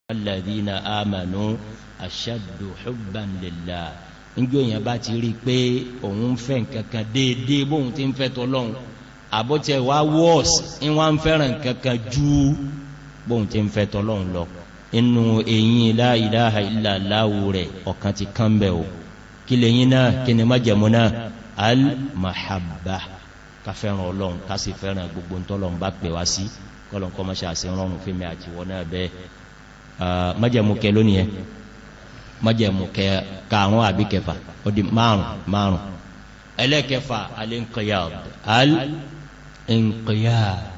Alladhina amanu ashaddu hubban lillah. Níjọ́ èèyàn bá ti rí pé òun fẹ́ nǹkankan déédéé bóun ti ń fẹ́ tọ́lọ́hun, àbótẹ́ wá wọ́ọ̀sì ń wá ń fẹ́ràn nǹkankan ju bóun ti ń fẹ́ tọ́lọ́hun lọ, inú eyín la ilaha illallahu rẹ̀ ọ̀kan ti kán bẹ̀ o. Kí lèyìn náà? Kí ni májẹ̀mú náà? Al-mahabba, ká fẹ́ràn Ọlọ́run, ká sì fẹ́ràn gbogbo tọ́lọ́run bá pè wá sí. Kọ́lọ̀n kọ́ mọ́ṣà sí rọrùn fíìmì àti wọ́n náà bẹ́ẹ̀. Májẹ̀mú kẹ lónìí ẹ, májẹ̀mú kẹ karùn àbí kẹfà? Ó di márùn márùn. Ẹlẹ́kẹfà, al-inqiyad. Al-inqiyad,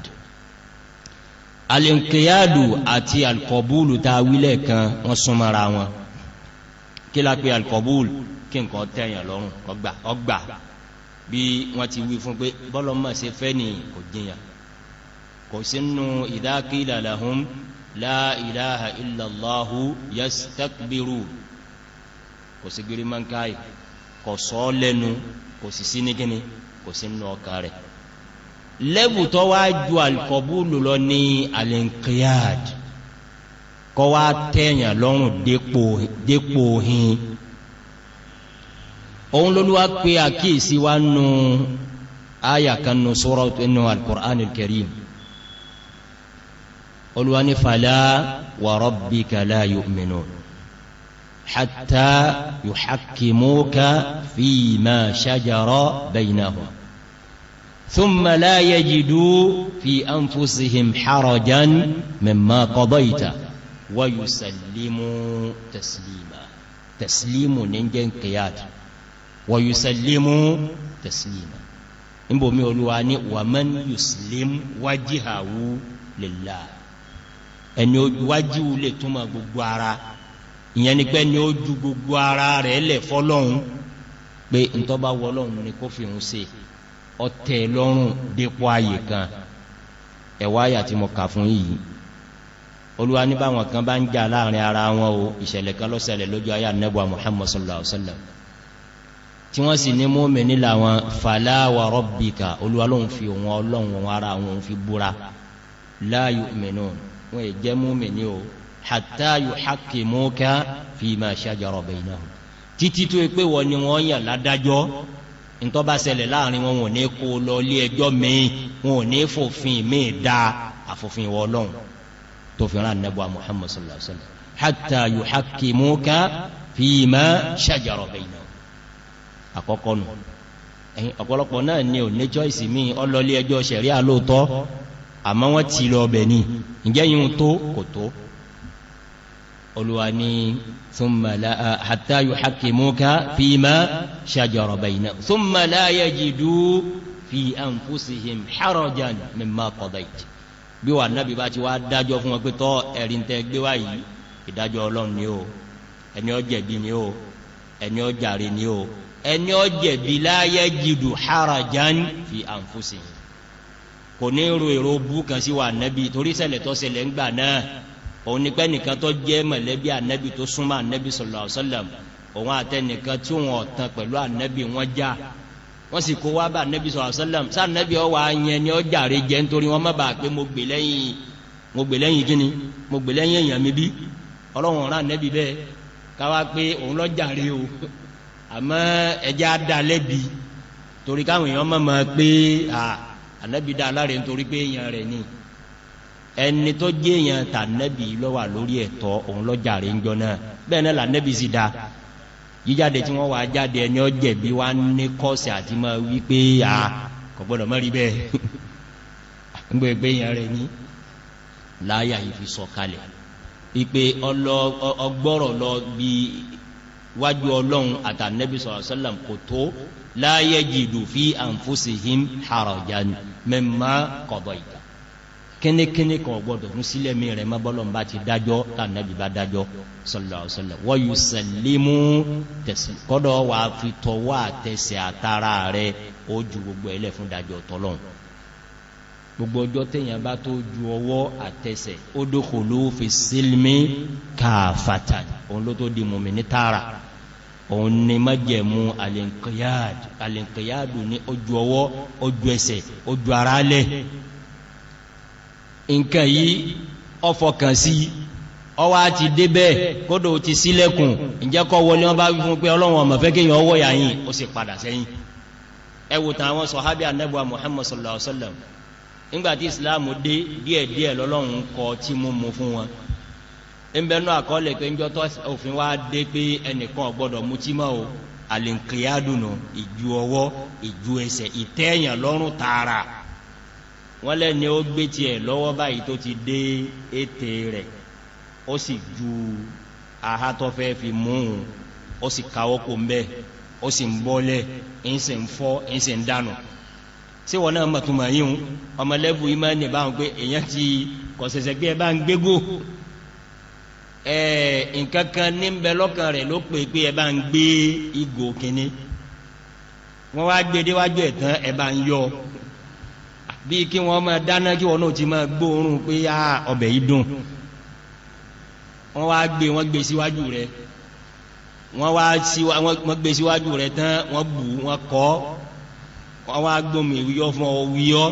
al-inqiyadu àti al-qabulu ta wílẹ̀ kan, wọ́n súnmọ́ra wọn. Kí la pé al-qabul? Kí nǹkan tẹ̀yàn lọ́rùn, ọgbà ọgbà bí wọ́n ti wí fún pé bọ́lọ́mọ̀ ṣe fẹ́ ní, kò jiyàn, kò sínú. Idha qila lahum la ilaha illallahu yastakbiru. Kò sí gírímánkáì, kò sọ lẹ́nu, kò sì sí ní kíni, kò sí nínú ọkà rẹ̀. Lẹ́bù tó wá ju al-qabulu lọ ní al-inqiyad, kọ́ wá tẹ̀yàn lọ́rùn dépò hin. Òun lÓlúwá pé àkíyèsí wá nù áyà kan nù sura nù al-Qur'an al-Karim. Olúwa ní: "Fala wa rabbika la yu'minun hatta yuhakkimuka fima shajara baynahum thumma la yajidu fi anfusihim harajan mimma qadayta wa yusallimu taslima." Taslimu ní jẹ́ inqiyad. Wa yusallimu taslima. Níbòmí, Olúwa ní: "Wa man yuslim wajhahu lillah." Ẹni wájú lè túnmọ̀ gbogbo ara. Ìyẹn ni pé ni ó ju gbogbo ara rẹ̀ lẹ̀ fọ́lọ́hun, pé ntọ́ba wọlọ́hun ni kó fi hùn ṣe, ọtẹ lọ́rùn dépò ààyè kan. Ẹ̀wọ́ àyà tí mo kà fún yìí, Olúwa ní báwọn kan bá ń jà láàrin ara wọn o. Ìṣẹ̀lẹ̀ kan ló ṣẹlẹ̀ lójú ayé Ànábì Muhammad sallallahu alaihi wasallam, tí wọ́n sì ní mùmínì làwọn. "Fala wa rabbika", Olúwa lóun fi òun Ọlọ́run, òun ara òun fi búra, "la yu'minun", wọn è jẹ́ mùmínì o, "hatta yuhakkimuka fima shajara baynahum", títí tó pé wọ́n ni wọ́n yàn ládájọ́. Ntọ́ bá ṣẹlẹ̀ láàrin wọn, wọn ò ní kó lọ ilé ẹjọ́ míì, wọn ò ní fòfin míì dá àfòfin ìwọ Ọlọ́run tó fi rán Ànábì Muhammad sallallahu alaihi wa sallam. "Hatta yuhakkimuka fima shajara baynahum". Àkọ́kọ́ nù. Ẹ̀yìn ọ̀pọ̀lọpọ̀ náà ni ò ní choice míì. Ọlọ́lé ẹjọ́ ṣẹ̀ríà lóòótọ́, àmọ́ wọ́n ti lọ ọbẹ̀ ni. Ǹjẹ́ yìí tó kò tó? Olúwa ní thumma la "hatta yuhakkimuka fima shajara baynahum thumma la yajidu fi anfusihim harajan mimma qadayt". Bí wà nábì bá ti wá dájọ́ fún wọn pé tọ́, ẹ̀rí ń tẹ́ gbé wá yìí, ìdájọ́ Ọlọ́run ni o, ẹni ó jẹ̀bi ni o, ẹni ó jàre ni o, ẹni ó jẹ̀bi, "la yajidu harajan fi anfusihim", kò ní ro èrò bú kan sí wa nábì. Torí ṣẹlẹ̀ tó ṣẹlẹ̀ ńgbà náà, òun ní pẹ́ nìkan tó jẹ́ mọ̀lẹ́bí ànábì, tó súnmọ́ ànábì sallallahu alaihi wasallam, òun àtẹnìkan tí wọn ọ̀tàn pẹ̀lú ànábì, wọn já, wọ́n sì kó wá bá ànábì sallallahu alaihi wasallam. Sá ànábì ọwọ́ ayẹn ni ó jàre jẹ́, nítorí wọ́n má bàa pé mo gbè lẹ́yìn, mo gbè lẹ́yìn kíni, mo gbè lẹ́yìn èèyàn mi bí. Ọlọ́run ọ̀ràn ànábì bẹ́ẹ̀ káwá pé òun lọ jàre o, àmọ́ ẹjẹ́ á dá lẹ́bi torí káwọn èèyàn mọ̀ mọ́ pé ànábì dá aláre nítorí pé èèyàn rẹ̀ ni. Ẹni tó jẹ́ èèyàn tànẹ́bì lọ́wà lórí ẹ̀tọ́, òun lọ́jàre ń jọ náà. Bẹ́ẹ̀ náà lànẹ́bì sì dá jíjáde tí wọ́n wá jáde. Ẹni ó jẹ̀bi wá ní kọ́ọ̀sì àti máa wí pé à kò gbọ́dọ̀ mọ́ rí bẹ́ẹ̀, ń gbé pé èèyàn rẹ̀ ní láyà yìí fi sọ kalẹ̀ ìpè ọgbọ́rọ̀ lọ bí wájú Ọlọ́run àtànẹ́bì sallallahu alaihi wasallam kò tó. "La yajidu fi anfusihim harajan mimma qadayta", kínníkínní kan gbọdọ̀ fún sílẹ̀ mi rẹ̀ mọ́bọ́lọ́ bá ti dájọ́, tànàbí bá dájọ́ sallallahu alaihi wasallam. "Wa yusallimu taslim", kọ́dọ̀ wà fi tọwọ́ àtẹsẹ̀ àtàrà rẹ̀, ó ju gbogbo ẹlẹ́ fún dájọ́ tọ́lọ́n. Gbogbo ọjọ́ téèyàn bá tó ju ọwọ́ àtẹsẹ̀, "udkhulu fi silmi kaafatan", òun ló tó di mùmínì tààrà. Òun ni májẹ̀mú al-inqiyad. Al-inqiyad ní ojú ọwọ́, ojú ẹsẹ̀, ojú ara lẹ̀. Nǹkan yìí ọfọkàn sí Ọwá ti débẹ̀, kódò ti sílẹ̀kùn, ǹjẹ́ kọ́ wọlé? Wọ́n bá wí fún pé Ọlọ́run ọmọ fẹ́ kéèyàn ọwọ́ yàyìn, ó sì padà sẹ́yìn. Ẹ wò tán àwọn sọ̀hábí Ànábì Muhammad sallallahu alaihi wasallam. Nígbàtí Islam dé, díẹ̀díẹ̀ lọ́lọ́run kọ tí mú mú fún wọn. Ń bẹnu àkọọ́lẹ̀ pé ńjọ́ tó òfin wá dé pé ẹnìkan ò gbọ́dọ̀ mutí mọ́ o, àlìǹkìyádùnù, ìju ọwọ́, ìju ẹsẹ̀, ìtẹ́yàn lọ́rùn tààrà. Wọ́n lẹ́ni ó gbé tiẹ̀ lọ́wọ́ báyìí tó ti dé ètè rẹ̀, ó sì ju aha tó fẹ́ fi mú un, ó sì káwọ́ kó ń bẹ́, ó sì ń bọ́lẹ̀, ń sì ń fọ́, ń sì ń dànù. Sí wọn náà mọ̀túnmọ̀ yíhun ọmọlẹ́bù yìí máa ń nìbáwọn pé èèyàn ti kọ̀sẹ̀sẹ̀ gbé ẹ bá ń gbégò ẹ̀ nǹkan kan ní ń bẹ lọ́kàn rẹ̀ ló pè pé ẹ bá ń gbé ìgò kínní. Wọ́n wá gbé déwájú ẹ̀ tán, ẹ bá ń yọ bí kí wọ́n máa dáná, kí wọ́n náà ti máa gbóòórùn pé ọbẹ̀ yìí dùn. Wọ́n wá gbé, wọ́n gbé síwájú rẹ̀, wọ́n wá wọ́n gbé síwájú rẹ̀ tán, wọ́n bù, wọ́n kọ́, wọ́n wá gbómi ìwíyọ́ fún ọwíyọ́,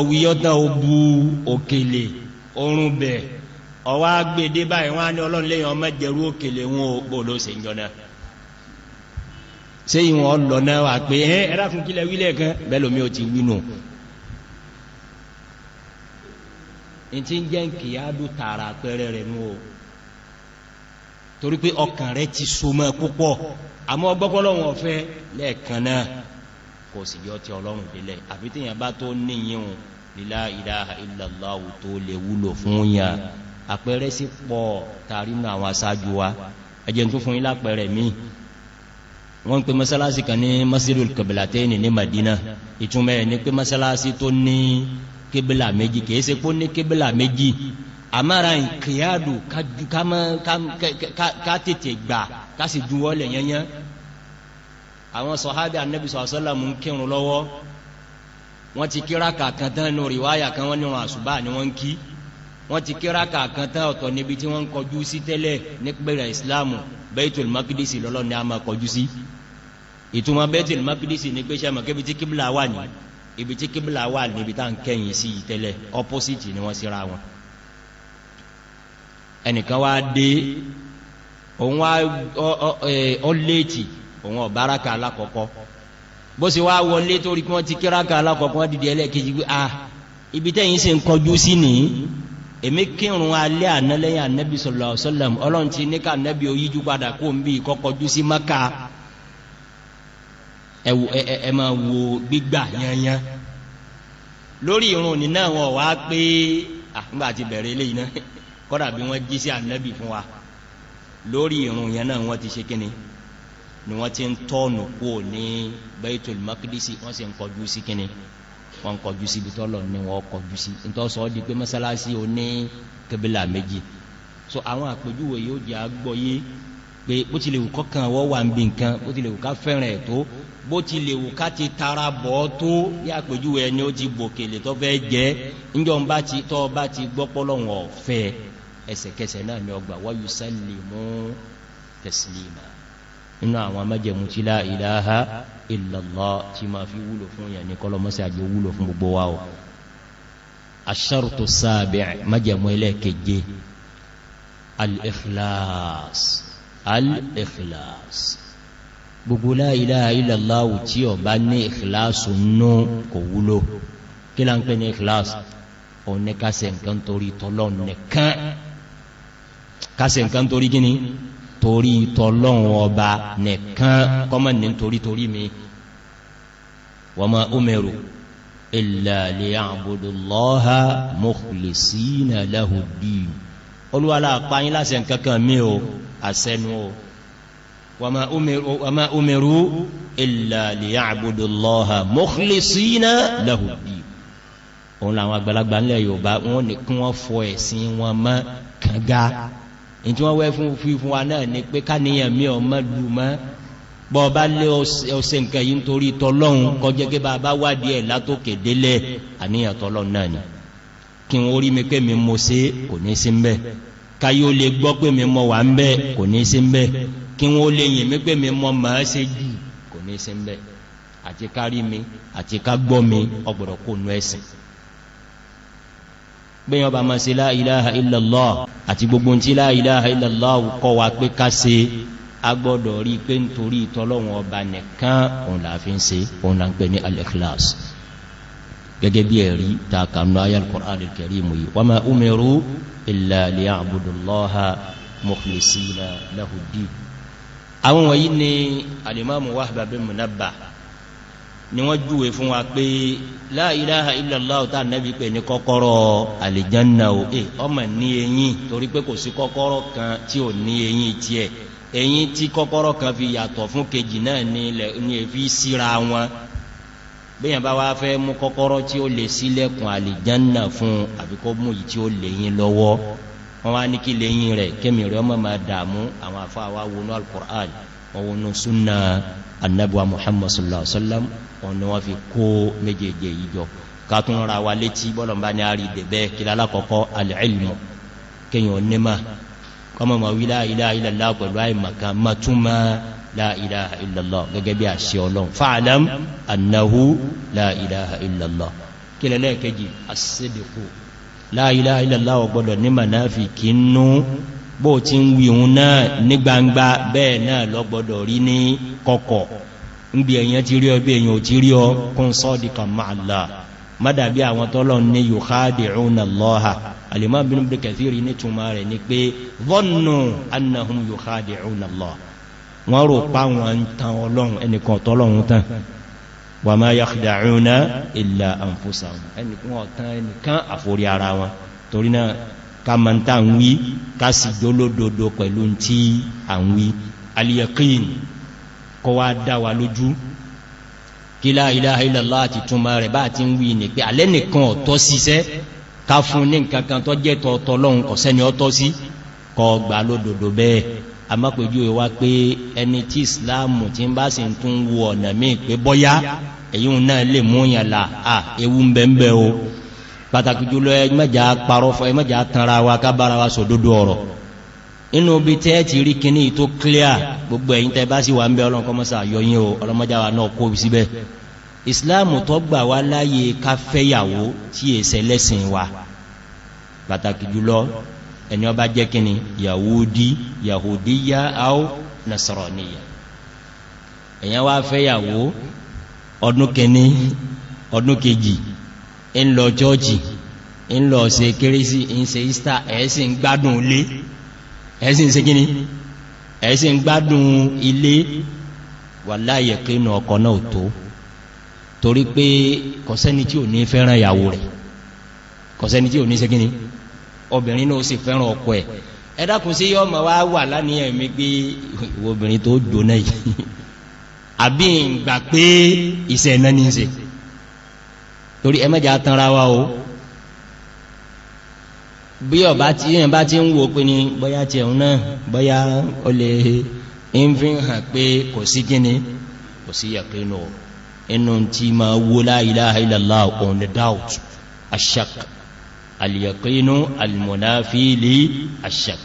ọwíyọ́ tán, ó bu òkèlè orun bẹ̀, ọwá gbé dé báyìí. Wọ́n á ní Ọlọ́run lẹ́yìn ọmọ jẹrú òkèlè wọn ò bò ló ṣe ń jọ náà. Ṣé ìwọ̀n lọ náà wà pé ẹ ẹ rákun kílẹ̀ wílẹ̀ kan bẹ́ẹ̀ lómi ò ti wí nù. Ntí ń jẹ́ nkìyàdù tààrà pẹ́rẹ́ rẹ̀ nù o, torí pé ọkàn rẹ̀ ti so mọ́ púpọ̀. Àmọ́ ọgbọ́pọ́lọ́wọ́n ọ̀fẹ́ lẹ́ẹ̀kan náà kò sì yọ ti Ọlọ́run délẹ̀, àfi téèyàn bá tó níyìn o la ilaha illallah tó lè wúlò fún yàn. Àpẹẹrẹ sí pọ̀ tààrí nù àwọn aṣáájú wa. Ẹjẹ́ tó fún yín lápẹẹrẹ míì. Wọ́n ń pe mọ́sálásí kan ní Masjidul Qiblatayni ní Madina. Ìtumọ̀ ẹ̀ ní pé mọ́sálásí tó ní kébìlà méjì. Kìí ṣe kó ní kébìlà méjì, àmàrà nkìyàdù ká tètè gbà, ká sì juwọ́lẹ̀ yẹnyẹn. Àwọn sọ̀hábì Ànábì sọ̀sọ́lá mú kírun lọ́wọ́, wọ́n ti kíráka kan tán. Nù rìwáyà kan, wọ́n ní wọn àṣùbà ni wọ́n ń kí. Wọ́n ti kíráka kan tán, ọ̀tọ̀ níbi tí wọ́n ń kọjú sí tẹ́lẹ̀ nípìnlẹ̀ Ìsìláàmù, Baitul Maqdisi lọ́lọ́ ni a máa kọjú sí. Ìtumọ̀ Baitul Maqdisi ní pé sẹ́mọ̀ kébi tí kíbla wà ní ibi tí kíbla wà níbi tá à ń kẹ́yìn sí yìí tẹ́lẹ̀, opposite ni wọ́n síra wọn. Ẹnìkan wá dé, òun wá ọ léètì, òun ọ̀báraka alákọ̀ọ́kọ́. Bó ṣe wá wọlé torí kí wọ́n ti kíráka alákọ̀ọ́kọ́, wọ́n dìde ẹlẹ́ẹ̀kejì pé a ibi tẹ́yìn sì ń kọjú sí nìyí. Èmi kírun alẹ́ àná lẹ́yìn Ànábì sallallahu alaihi wasallam, Ọlọ́run ti ní ká Ànábì oyíjú padà kó ń bí kọ́kọ́jú sí Mákà. Ẹ ẹ ẹ máa wo gbígbà yanyan lórí irun ní náà. Wọn wá pé àgbà ti bẹ̀rẹ̀ eléyìí náà, kọ́dà bí wọ́n jí sí Ànábì fún wa lórí irun yẹn náà, wọ́n ti ṣe kíni ni wọ́n ti ń tọ́ọ̀nù kú ní Baitul Maqdisi, wọ́n sì ń kọjú sí kíni, wọ́n ń kọjú sí ibi tọ́lọ̀ ni wọ́n kọjú sí. Nítorí sọ di pé mọ́sálásí ò ní kébìlà méjì. So àwọn àpèjúwe yóò jẹ́ àgbọ́yé pé bó tilẹ̀ wù kọ́kàn wọ́n wà ń bí nǹkan, bó tilẹ̀ wù ká fẹ́ràn ẹ̀ tó, bó tilẹ̀ wù ká ti tara bọ̀ tó, bí àpèjúwe ẹni ó ti bòkèlè tó fẹ́ jẹ́ ńjọ́ ń bá ti tọ́ bá ti gbọ́ pọ́lọ́wọ́n ọ̀fẹ́, ẹsẹ̀kẹsẹ̀ náà ni ọgbà wa yusallimu taslima. Nínú àwọn májẹ̀mú tí la ilaha illallah tí ma fi wúlò fún yẹn ní kọlọmọ́sí àjò wúlò fún gbogbo wa o. Ash-shartu as-sabi', májẹ̀mú ẹlẹ́keje, al-ikhlas. Al-ikhlas, gbogbo la ilaha illallah tí ó bá ní ikhlasu nú kò wúlò. Kí la ń pè ní ikhlas? Òun ní kásẹ̀ nǹkan torí tọ́lọ́ nìkan. Kásẹ̀ nǹkan torí kíni? Torí tọ́lọ́run ọba nìkan, kọ́mọ̀ ní torí torí mi. Wa ma umiru illa liya'budullaha mukhlisina lahu ddin. Olúwalá apáyín láṣẹ nǹkankan mi o, àṣẹnu o. Wa ma umiru illa liya'budullaha mukhlisina lahu ddin. Òun làwọn àgbàlagbà ńlẹ̀ Yorùbá wọn ní kí wọ́n fọ ẹ̀sìn wọn mọ́ kànga. Ní wọ́n wẹ́ fún fífún wa náà ni pé káníyàn mi ò mọ́ lù mọ́ bọ́ ọba lé ọsẹ nǹkan yìí nítorí tọlọ́hun, kọjá pé bàbá wádìí ẹ̀ látòkè délẹ̀, àníyàn tọlọ́hun náà ni. Kí wọ́n rí mi pé mi mo ṣe, kò ní sí mbẹ́. Káyé ó lè gbọ́ pé mi mọ wà ń bẹ́, kò ní sí mbẹ́. Kí wọ́n lè yìn mí pé mi mọ màá ṣe jù, kò ní sí mbẹ́. Àti ká rí mi àti ká gbọ́ mi, ọgbọ̀dọ̀ kó nu ẹ̀sìn. Bẹ́yàn bá máa ṣe la ilaha illallah àti gbogbo tí la ilaha illallah kọ́ wa pé ká ṣe, a gbọ́dọ̀ rí pé nítorí tọ́lọ́run ọba nìkan òun là fi ń ṣe, òun là ń pè ní al-ikhlas. Gẹ́gẹ́ bí ẹ̀rí ta kànú ayal Qur'an al-Karim yìí, wa ma umiru illa liya'budullaha mukhlisina lahu-ddin. Àwọn wọ̀nyí ni al-Imam Wahb bin Munabbah ni wọ́n júwe fún wa pé la ilaha illallah tá nẹ́bí pé ní kọ́kọ́rọ́ àlìjánà ò ọmọ ní eyín, torí pé kò sí kọ́kọ́rọ́ kan tí ò ní eyín tí ẹ̀, eyín tí kọ́kọ́rọ́ kan fi yàtọ̀ fún kejì náà ní èfi síra wọn. Bíyàn bá wá fẹ́ mú kọ́kọ́rọ́ tí ó lè sílẹ̀kùn àlìjánà fún, àbí kó mú yìí tí ó lè yín lọ́wọ́. Wọ́n wá ní kí lè yín rẹ̀ kémi rẹ̀ ọmọ máa dààmú. Àwọn àfáà wá wọnú al-Qur'an, wọ́n wọnú súnà annabuwa Muhammad sallallahu alaihi wasallam, wọ́n ni wọ́n fi kó méjèèjì yìí jọ. Ká tún ra wa létí bọ́lọ̀mbá ní àrí dẹ̀bẹ́ kí lálákọ̀ọ́kọ́ al-ilmu, kíyàn onímọ̀ kọmọ ma wí la ilaha illallah pẹ̀lú àìmọ̀kan, matúmọ̀ la ilaha illallah gẹ́gẹ́ bí àṣẹ Ọlọ́run, fa'alam annahu la ilaha illallah. Kí lẹ́lẹ́kejì, as-sidqu, la ilaha illallah ò gbọ́dọ̀ ní mùnáfíkí nú. Bó ti ń wí òun náà ní gbangba, bẹ́ẹ̀ náà ló gbọ́dọ̀ rí ní kọ̀kọ̀. Nbi èyàn ti rí ọ bí èyàn ò ti rí ọ, kún sadiqan ma'a Allah. Má dàbí àwọn tọ́lọ̀ ní yukhadi'una Allaha. Al-Imam Ibn Kathir ní túnmà rẹ̀ ní pé dhannu annahum yukhadi'una Allah, wọ́n rò pa wọn ń tan Ọlọ́run, ẹnìkan tọ́lọ́run tán. Wa ma yakhda'una illa anfusahum, ẹnìkan ọ̀tán ẹnìkan àforí ara wọn. Torí náà ká ma ń tàà ń wí, ká sì jólódodo pẹ̀lú tí à ń wí. Al-yaqin, kó wá dá wa lójú kí la ilaha illallah àti túnmà rẹ̀ bá ti ń wí ní pé alẹ́ nìkan ọ̀tọ́ síṣẹ́ ká fún ní nǹkankan tó jẹ́ tọ̀ọ̀tọ̀ lọ́hun, kò sẹ́ni ọ̀tọ́ sí, kó gbà lódodo bẹ́ẹ̀. Amápẹjú wa pé ẹni tí ìsìláàmù tí ń bá sì tún wo ọ̀nà míì pé bọ́yá èyí náà lè mú yàn là, à ewu ń bẹ o. Pàtàkì jùlọ ẹ mẹ́jà parọ́ fún, ẹ mẹ́jà tanra wa, ká bára wa sòdodo ọ̀rọ̀. Inú bí tẹ́ ti rí kíní tó clear, gbogbo ẹ̀yin tẹ́ bá sì wà ń bẹ, Ọlọ́run kó má ṣe yọ yín o, ọlọ́mọjá wa náà kó síbẹ̀. Ìsìláàmù tó gbà wá láyé ká fẹ́yàwó tí èsẹ̀ lẹ́sìn wa, pàtàkì jùlọ ẹni ó bá jẹ́ kíní Yahudi, Yahudiya aw Nasraniya. Èyàn wá fẹ́yàwó ọdún kìíní, ọdún kejì, ń lọ chọ́ọ̀chì, ń lọ ṣe kérésì, ń ṣe Easter, ẹ̀ẹ́sìn gbádùn ilé, ẹ̀ẹ́sìn ṣe kíní, ẹ̀ẹ́sìn gbádùn ilé. Wallahi kínú ọkọ náà tó, torí pé kò sẹ́ni tí ò ní fẹ́ràn ìyàwó rẹ̀, kò sẹ́ni tí ò ní ṣe kíní, obìnrin náà sì fẹ́ràn ọkọ ẹ̀. Ẹ dákun, sí yọ́ ma wá wà láníyàn mi pé ìwọ obìnrin tó jóná yìí, àbí ń gbà pé iṣẹ́ iná ní ṣe? Torí ẹ mẹ́jà tanra wa o. Bí ọba tí èyàn bá ti ń wo pé ní bóyá tí ẹ̀hún náà bóyá ó lè ń fi hàn pé kò sí kíni, kò sí yaqinu. Inú tí ma wó la ilaha illallah on the doubt, ashak, al-yaqinu al-munafi li ashak.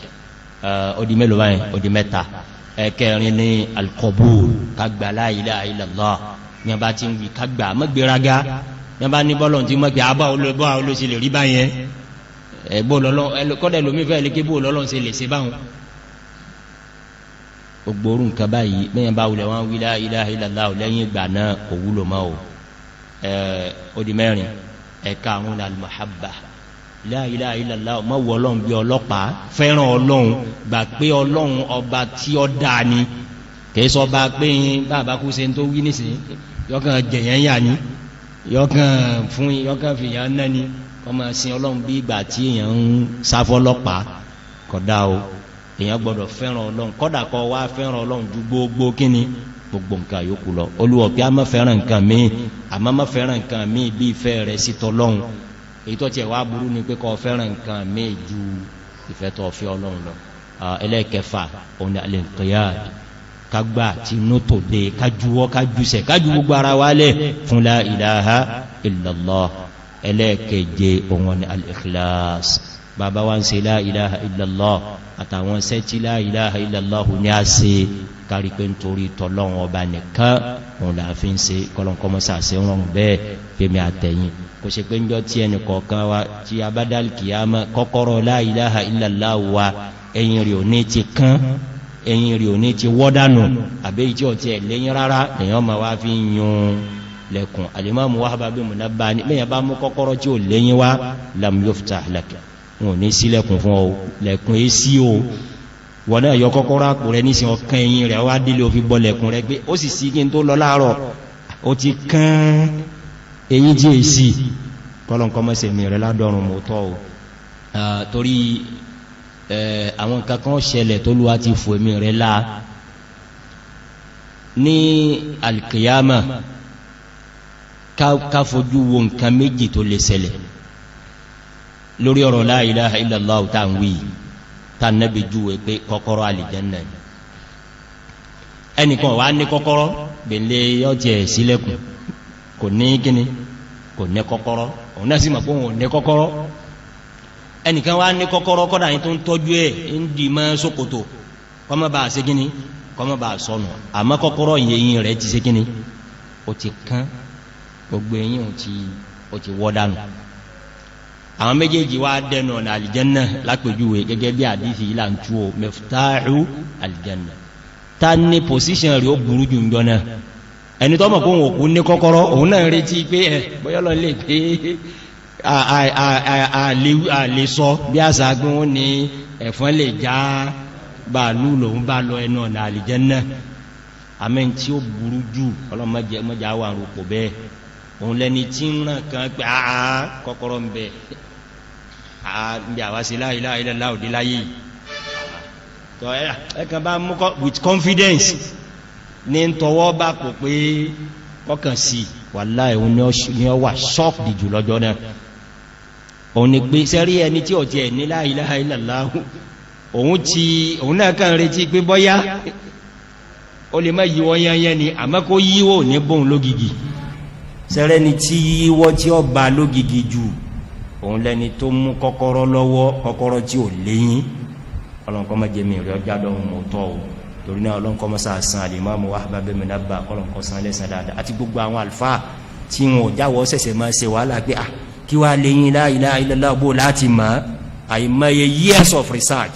Ó di mélòó báyìí? Ó di mẹ́ta. Ẹ̀kẹrin ní al-qabul, kagbà la ilaha illallah. Ní ọba tí ń wí kagbà, mọ́gbéraga. Ní ọba ní bọ́lọ̀ tí mọ́gbé àbá olóbọ́ olóṣè lè rí báyẹn, kọ́dẹ̀ lómi fẹ́ lè ké bó lọ́lọ́n ṣe lè ṣe báhùn. Gbogbo orú nǹkan báyìí, mẹ́yàn bá wulẹ̀ wọ́n wí la ilaha illallah lẹ́yìn ìgbà náà, kò wúlò mọ́ o. Ó di mẹ́rin. Ẹ̀ka àwọn al-mahabba, la ilaha illallah, mọ́ wọ Ọlọ́run bí ọlọ́pàá, fẹ́ràn Ọlọ́run, gbà pé Ọlọ́run ọba tí ó dáa ni, kìí sọ bá pé bàbá kú ṣe tó wí nísìn, yọkàn jẹ̀yàn yà ní, yọkàn fún, yọkàn fìyàn náà ni. Kọ́ máa sin Ọlọ́run bí ìgbà tí èèyàn ń sáfọ́lọ́pàá, kódà o. Èèyàn gbọ́dọ̀ fẹ́ràn Ọlọ́run, kódà kó wá fẹ́ràn Ọlọ́run ju gbogbo kíni, gbogbo nǹkan yòókù lọ. Olúwa pé a má fẹ́ràn nǹkan míì, àmọ́ má fẹ́ràn nǹkan míì bí ìfẹ́ rẹ̀ sí tọlọ́run. Èyí tó tiẹ̀ wá burú ni pé kó fẹ́ràn nǹkan míì ju ìfẹ́ tó fẹ́ Ọlọ́run lọ. Ẹlẹ́ẹ̀kẹfà òun ni al-inqiyad, kagbà tí inú tó dé, kájúwọ́, kájúsẹ̀, kájú gbogbo ara wálẹ̀ fún la ilaha illallah. Ẹlẹ́ẹ̀keje òun ni al-ikhlas. Bàbá wa ń ṣe la ilaha illallah àtàwọn iṣẹ́ tí la ilaha illallah ní a ṣe, kárí pé nítorí tọ́lọ́run ọba nìkan òun là fi ń ṣe. Kọlọ̀nkọmọ́sà sí rọrùn bẹ́ẹ̀ fẹ́mi àtẹ̀yìn. Kò ṣe pé ńjọ́ tí ẹnì kọ̀ọ̀kan wa tí a bá dal kìyàmá, kọ́kọ́rọ́ la ilaha illallah wa, ẹ̀yìn rẹ̀ ò ní ti kán, ẹ̀yìn rẹ̀ ò ní ti wọ́dánù, àbẹ́ ìtí ọ̀tí ẹ̀ lẹ́yìn rárá lèyàn ma wá fi yún lẹ́kùn. Al-Imam Wahb bin Munabbih ní bẹ́yàn bá mú kọ́kọ́rọ́ tí ò lẹ́yìn wá, lam yuftah lak, wọn ò ní sí lẹ́kùn fún ọ, lẹ́kùn é sí o. Wọ́n náà yọ kọ́kọ́rọ́ àpò rẹ nísìn, ọkàn ẹ̀yìn rẹ̀ wá délé, ó fi bọ́ lẹ́kùn rẹ pé ó sì sí kí n tó lọ láàárọ̀, ó ti kán eyín tí èsì. Kọ́lọ̀nkọ́ mọ́sẹ̀ mi rẹ̀ ládọ́rùn mọ́tọ́ o, torí àwọn nǹkan kan ṣẹlẹ̀ tó lúwa ti fò èmi rẹ̀ láà ní alkiyama. Ká fojú wo nǹkan méjì tó lè ṣẹlẹ̀ lórí ọ̀rọ̀ la ilaha illallah tá ń wí, tá nẹ́bi júwe pé kọ́kọ́rọ́ àlìjẹ́nà. Ẹnìkan wá ní kọ́kọ́rọ́ gbèlè yọ́ sílẹ̀kùn, kò ní kíni, kò ní kọ́kọ́rọ́. Òun náà sì mọ̀ pé òun ò ní kọ́kọ́rọ́. Ẹnìkan wá ní kọ́kọ́rọ́, kọ́dà yìí tó ń tọ́jú ẹ̀ ń dì mọ́ ṣòkòtò kọ́mọ́ bá ṣe kíni, kọ́mọ́ bá sọnù. Àmọ́ kọ́kọ́rọ́ yẹ̀yìn rẹ̀ ti ṣe kíni, ó ti kán, gbogbo ẹ̀yìn ó ti wọ́ dànù. Àwọn méjèèjì wá dẹnu ọ̀nà àlìjẹ́nà lápèjúwe, gẹ́gẹ́ bí àdífì ìlà ń tú o, miftahu àlìjẹ́nà. Ta ní position rẹ̀ ó burú jù ń jọ náà? Ẹni tó mọ̀ kó òun òkú ní kọ́kọ́rọ́, òun náà retí pé ẹ̀ bọ́yọ́lọ́ lè pé àlè sọ bí àṣà gbọ́n wọn ní ẹ̀fọn lè já bàálù lòun bá lọ ẹnu ọ̀nà àlìjẹ́nà. Àmẹ́ tí ó burú jù, ọlọ́mọdé wà rúpò bẹ́ẹ̀, òun lẹni tí ń ràn kan pé àà kọ́kọ́rọ́ ń bẹ àà àwá sí la ilaha illallah òdí láyé tọ́ ẹ̀kan bá mú with confidence ní tọwọ́ bá kò pé kọ́kàn sí. Wàláhì, òun ni ó wà shocked jù lọ́jọ́ náà. Òun ni pé sẹ́rí ẹni tí ò tiẹ̀ ní la ilaha illallah, òun ti òun náà kàn retí pé bọ́yá ó lè má yíwọ́ yányán ni, àmọ́ kó yíwọ́ ní bóun lógìgì. Sẹ́rẹ́ ni tí yíwọ́ tí ó ba lógìgì jù, òun lẹni tó mú kọ́kọ́rọ́ lọ́wọ́, kọ́kọ́rọ́ tí ò léyìn. Ọlọ́nkọ́ má jẹ́ mi rí ọjà lọ́hùn mọ́tọ́ o. Torí náà, ọlọ́nkọ́ mọ́ sáà san Al-Imam Wahb bin Munabbih, ọlọ́nkọ́ san lẹ́sàn dáadáa, àti gbogbo àwọn àlùfáà tí wọn ò jáwọ́ sẹ̀sẹ̀ máa ṣe wàhálà pé ah, kí wàá léyìn la ilaha illallah bó láti mọ̀. Àìmọye years of research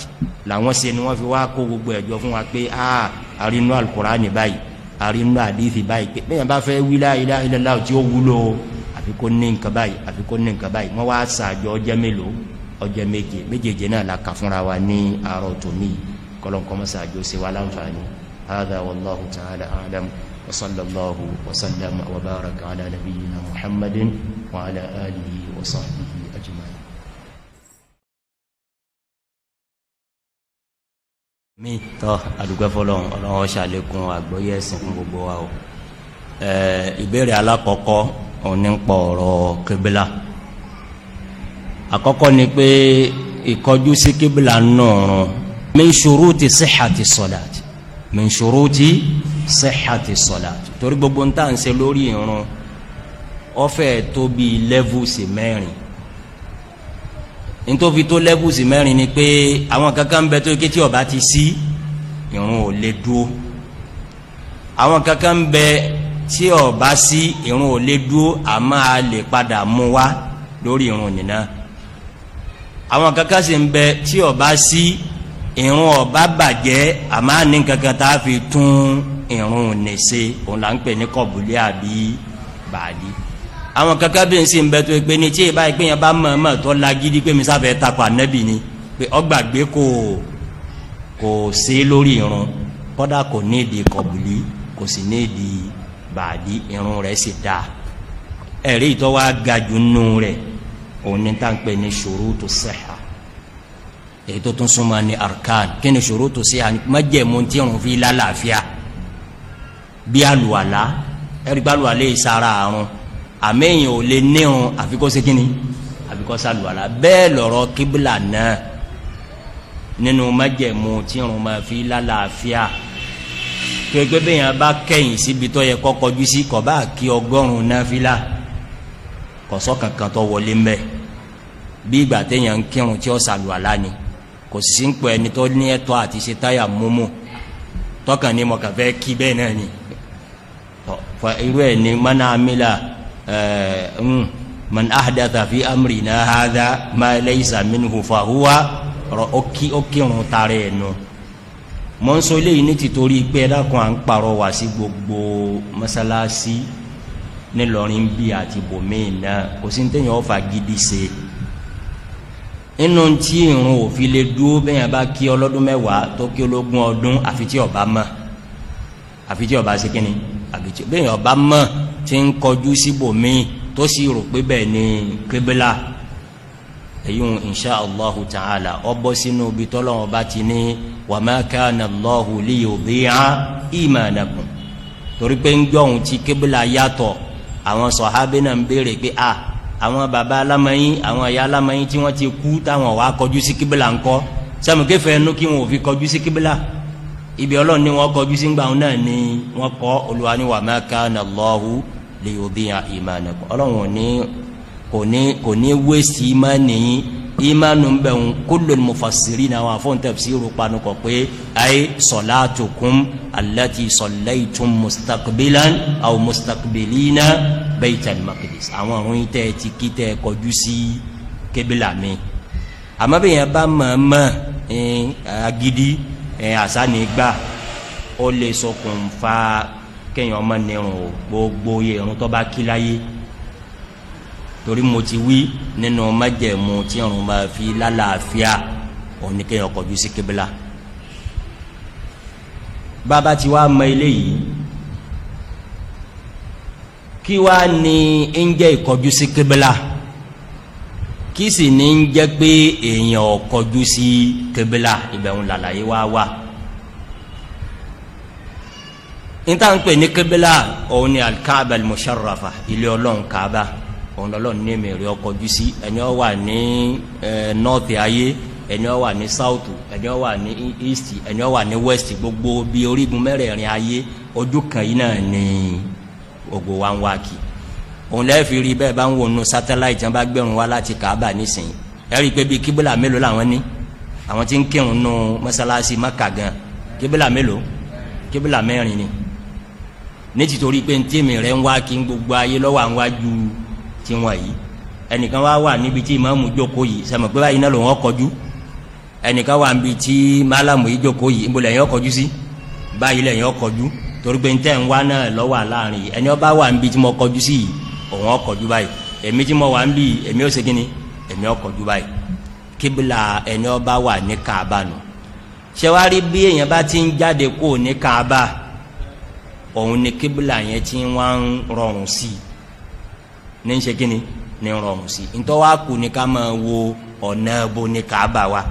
làwọn ṣe ni wọ́n fi wá kó gbogbo ẹ̀jọ́ fún wa pé ah, àrínú Al-Qur'ani báyìí, àrínú àdìsí báyìí, pé bẹ́ẹ̀ bá fẹ́ wí la ilaha illallah tí ó wúlò, àfi kó ní nǹkan báyìí, àfi kó ní nǹkan báyìí. Wọ́n wá sàjọ ọjọ́ mélòó? Ọjọ́ méje. Méjèèjì náà la kà fúnra wa ní àárọ̀ tòní. Kọlọ́nkọ́ mọ́sàájọ́ ṣe wá láǹfààní. هذا والله تعالى أعلم، وصلى الله وسلم وبارك على نبينا محمد وعلى آله وصحبه أجمعين. Mi tọ́ àdúgbò fọlọ́run, Ọlọ́run ṣàlékún àgbọ́yé ẹ̀sìn fún gbogbo wa o. Ìbéèrè alákọ̀ọ́kọ́, òun ní pọ̀ ọ̀rọ̀ kébìlà. Àkọ́kọ́ ni pé ìkọjú sí kébìlà náà min shuruti sihhati salat, min shuruti sihhati salat, torí gbogbo ń tà ń ṣe lórí ìrun ó fẹ́ tó bí levels mẹ́rin. Nítorí tó levels mẹ́rin ni pé àwọn kankan ń bẹ tó ké tí ó bá ti sí, ìrun ò lè dúó. Àwọn kankan ń bẹ tí ó bá sí, ìrun ò lè dúó, àmọ́ a lè padà mú wá lórí ìrun nìna. Àwọn kankan sì ń bẹ tí ó bá sí, ìrun ó bá bàjẹ́, àmọ́ ní kankan tá a fi tún ìrun nìṣe, òun là ń pè ní kọ̀bùlé àbí bàdí. Àwọn kankan bí n sì ń bẹ tó pé ní tí ìbá yìí pé yẹn bá mọ̀ọ́mọ̀ tó lagídí pé mi sáfẹ́ takò ànábì ni, pé ọgbàgbé kò sí lórí irun, kọ́dà kò ní ìdí kọ̀bùlí, kò sì ní ìdí bàdí, irun rẹ̀ sì dáa. Ẹ̀rí ìtọ́ wa ga jù nù rẹ̀, òun ní tá à ń pè ní ṣurutu sihha. Èyí tó tún súnmọ́ ní arkan. Kí ni ṣurutu sihha? Májẹ̀mú tí irun fi lálàáfíà, bí àlùwàlá. Ẹ̀rí gbàlùwàlá yìí sára àrùn, àmẹ́yìn ò lè nírun àfi kó ṣe kíni, àfi kó ṣàlùwàlá. Bẹ́ẹ̀ lọ̀rọ̀ kíbùlà náà, nínú májẹ̀mú tí irun máa fi lálàáfíà. Kéèké bẹ́ẹ̀ yẹn bá kẹ́yìn síbi tó yẹ kó kọjú sí, kó bá kí 100 náfìlà, kọ̀sọ́ kankan tó wọlé mbẹ́, bí ìgbà téèyàn ń kírun tí ó ṣàlùwàlá ni. Kò sì sí ń pẹ́ ẹni tó ní ẹ̀tọ́ àti ṣe táyà múmú tọkàn ní mọ̀kàn fẹ́ kí bẹ́ẹ̀ náà ni. Irú ẹ̀ ní mana amila. Man ahdatha fi amrina hadha ma laysa minhu fahuwa ó kírun tààrẹ ẹnu. Mọ́ ń sọ eléyìí ní tìtorí pé ẹ̀dàkùn, à ń pàrọwà sí gbogbo mọ́sálásí nílọrin bí àti bòmíì náà. Kò sí téèyàn ọ̀fà gidi ṣe inú tí ìrun òfin lè dúró. Bẹ́yàn bá kí ọlọ́dún 10 tó kí ológun ọdún, àfi tí ọba mọ̀, àfi tí ọba ṣe kíni, àfi tí bẹ́yàn ọba mọ̀ tí ń kọjú síbòmíì tó sì rò pé bẹ́ẹ̀ ni kébélà èyí ń insha Allahu ta'ala ọ bọ́ sínú ibi tọ́lọ́wọ́n bá ti ní wa ma kana Allahu liyudi'a imanakum. Torí pé ń gbọ́hùn tí kébélà yàtọ̀, àwọn sọ̀hábẹ́ náà ń béèrè pé a àwọn baba alámọ̀yìn, àwọn ìyá alámọ̀yìn tí wọ́n ti kú táwọn wàá kọjú sí kíbílà ńkọ́? Sẹ́mu kéfẹ́ ẹnu kí wọn ò fi kọjú sí kíbílà? Ibi Ọlọ́run ni wọ́n kọjú sí gbàùn náà ni wọ́n kọ́. Olúwa ní wa ma kana Allahu liyudi'a imanakum. Ọlọ́run ò ní kò ní wéṣì ìmánì yín. Ìmánu ń bẹ̀ ń kullul mufassirin, àwọn àfọ̀n tafsiru panu kọ̀ pé ay salatukum allati sallaytum mustaqbilan aw mustaqbilina baytal maqdis, àwọn ọ̀run yìí tẹ́ ti kí tẹ́ kọjú sí kébìlà mi. Àmọ́ bí yẹn bá mọ̀ọ́mọ̀ agídí àṣà ní gbà, ó lè ṣokùnfà kéèyàn ọmọ nírun o, gbogbo irun tó bá kí láyé. Torí mo ti wí nínú májẹ̀mú tí irun máa fi lálàáfíà, òun ni kéèyàn kọjú sí kébìlà. Bàbá tí wàá mọ eléyìí, kí wàá ní ń jẹ́ ìkọjú sí kébìlà, kí sì ní ń jẹ́ pé èèyàn ò kọjú sí kébìlà? Ìbẹ̀rù làlàyé wá wà. Níta ń pè ní kébìlà, òun ni alikaaba al-musharrafa, ilé Ọlọ́run Kaaba, òun lọ́lọ́run ní mèrè ọkọjú sí. Ẹni ó wà ní north ayé, ẹni ó wà ní south, ẹni ó wà ní east, ẹni ó wà ní west, gbogbo bí orígun mẹ́rẹ̀ẹ̀rin ayé, ojú kan yìí náà ní gbogbo wa ń wá kí. Òun lẹ́ẹ̀ fi rí bẹ́ẹ̀ bá ń wò nù satellite tí wọ́n bá gbẹ̀rún wá láti Kaaba nísìnyí. Ẹ rí i pé bí kíbílà mélòó làwọn ní, àwọn tí ń kírun nù mọ́sálásí Mákà gan? Kíbílà mélòó? Kíbílà mẹ́rin ni. Ní tìtorí pé ntẹ́mi rẹ̀ ń wá kí n gbogbo ayé lọ́wọ́ àwọn wájú tiwọn yìí. Ẹnìkan wá wà níbi tí ìmáàmù jókòó yìí, sẹ́mi pé báyìí náà lòun ọkọjú. Ẹnìkan wà níbi tí málàmù yìí jókòó yìí, níbo lẹ́yìn ọkọjú sí? Báyìí lẹ́yìn ọkọjú, torí pé ntẹ́ ń wá náà lọ́wọ́ láàrin yìí. Ẹni ọba wà níbi tí mo kọjú sí yìí, òun ọkọjú báyìí. Èmi tí mo wà níbi, èmi ó ṣe kíni? Èmi ọkọjú báyìí. Kíbla ẹni ọba wà ní Kaaba nù. Ṣẹwárí bí èèyàn bá ti ń jáde kó ní Kaaba, òun ni kíbla yẹn ti wá ń rọrùn sí i, ní ń ṣe kíni, ní rọrùn sí i. Ntọ́ wa kù ní ká máa wo ọ̀nà bo ní Kaaba wa.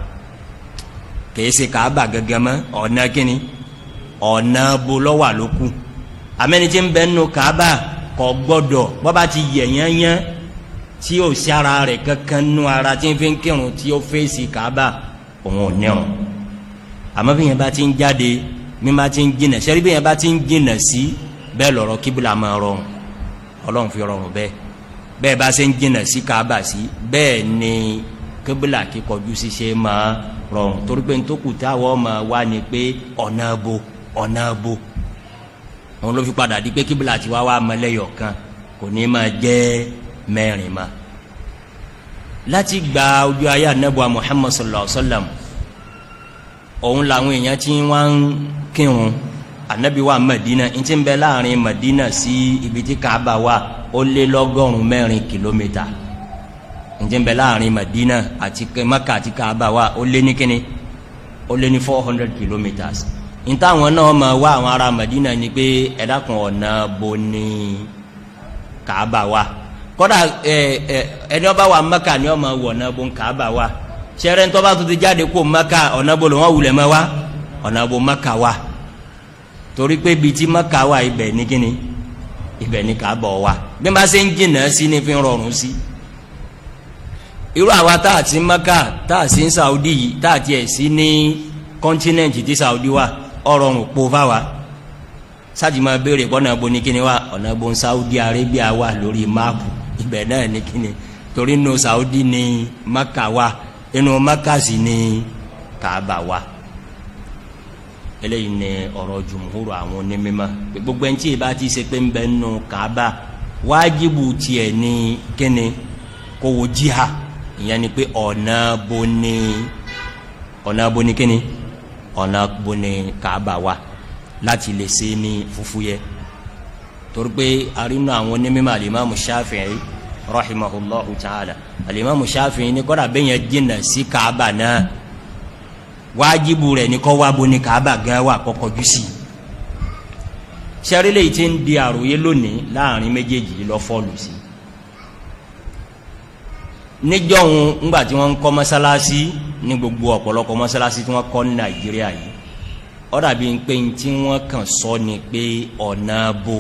Kìí ṣe Kaaba gẹ́gẹ́ mọ́, ọ̀nà kíni, ọ̀nà bo lọ́wà ló kù. Amẹ́ni tí ń bẹ nínú Kaaba kò gbọ́dọ̀, bọ́ba ti yẹ̀ yányán tí o sí ara rẹ̀ kankan nú ara tí ń fi ń kírun tí ó fèsì Kaaba, òun ò ní ọ̀run. Àmọ́ bí yẹn bá ti ń jáde, bí yẹn bá ti ń jìnà sẹ́rí, bí yẹn bá ti ń jìnà sí bẹ́ẹ̀ lọ̀rọ̀ kíbla máa rọrùn. Ọlọ́run fi rọrùn bẹ́ẹ̀. Bẹ́ẹ̀ bá ṣe ń jìnà sí Kaaba sí, bẹ́ẹ̀ ni kíbla kíkọjú sí ṣe máa rọrùn, torí pé ntókù táwọn máa wá ni pé ọ̀nà bo, ọ̀nà bo. Òun ló fi padà di pé kíbla ti wá wá mọ́lẹ́yọ̀ kan, kò ní máa jẹ́ mẹ́rin ma. Láti gba ojú ayé anabuwa Muhammad sallallahu alaihi wa sallam, òun làwọn èèyàn tí wọ́n ń kírun. Anabi wa Madina, n ti bẹ láàrin Madina sí ibi tí Kaaba wà, ó lé 400 kìlómítà. N ti bẹ láàrin Madina àti Maka àti Kaaba wà, ó lé ní kíni? Ó lé ní 400 kilometers. N táwọn náà ma wá, àwọn ará Madina, ni pé ẹ dákun, ọ̀nà bo ni Kaaba wà? Kódà ẹ ẹ ẹni ọba wà Maka ni ọmọ wọ̀ ọ̀nà bo Kaaba wà. Sẹ́rẹ́ ńtọ́ bá tó ti jáde kó Maka, ọ̀nà bo ló wọ́n wulẹ̀ mọ́ wa? Ọ̀nà bo Maka wà? Torí pé ibi tí Maka wà, ibẹ̀ ní kíni, ibẹ̀ ní Kaaba wà. Bí wọ́n bá ṣe ń jìnnà sí ní fi ń rọrùn sí. Irú àwa tá a ti Maka, tá a sì ń Saudi yìí, tá a tiẹ̀ sí ní continent tí Saudi wà, ọ̀rọ̀rùn pò fáwa sáàtì máa béèrè ọ̀nà bo ní kíni wà, ọ̀nà bo ń Saudi Arabia wà lórí máàpù. Ibẹ̀ náà ní kíni, torí inú Saudi ní Maka wà, inú Maka sì ní Kaaba wà. Eléyìí ní ọ̀rọ̀ jùmùhúrù àwọn onímọ̀. Gbogbo ẹni tí ìbá ti ṣe pé ń bẹ nínú Kaaba, wájibu tiẹ̀ ní kíni? Kó wo jíhà, ìyẹn ni pé ọ̀nà bo ni, ọ̀nà bo ni kíni, ọ̀nà bo ni Kaaba wà, láti lè ṣe ní fúfúyẹ́. Torí pé arínú àwọn onímọ̀, alimami Shafi'i rahimahullahu ta'ala, alimami Shafi'i ní kọ́dà bẹ́ẹ̀ yẹn jìnnà sí Kaaba náà, wájibu rẹ̀ ní kọ́ wá bo ni Kaaba gan wà, kọ́kọ́ jù sí. Sẹ́rílẹ̀ tí ń di àròyé lónìí láàrin méjèèjì lọ fọ́ọ̀lù sí. Níjọ́hun, ńgbà tí wọ́n ń kọ́ mọ́sálásí, ní gbogbo ọ̀pọ̀lọpọ̀ mọ́sálásí tí wọ́n kọ́ ní Nàìjíríà yìí, ó dàbí pé tí wọ́n kàn sọ ni pé ọ̀nà bo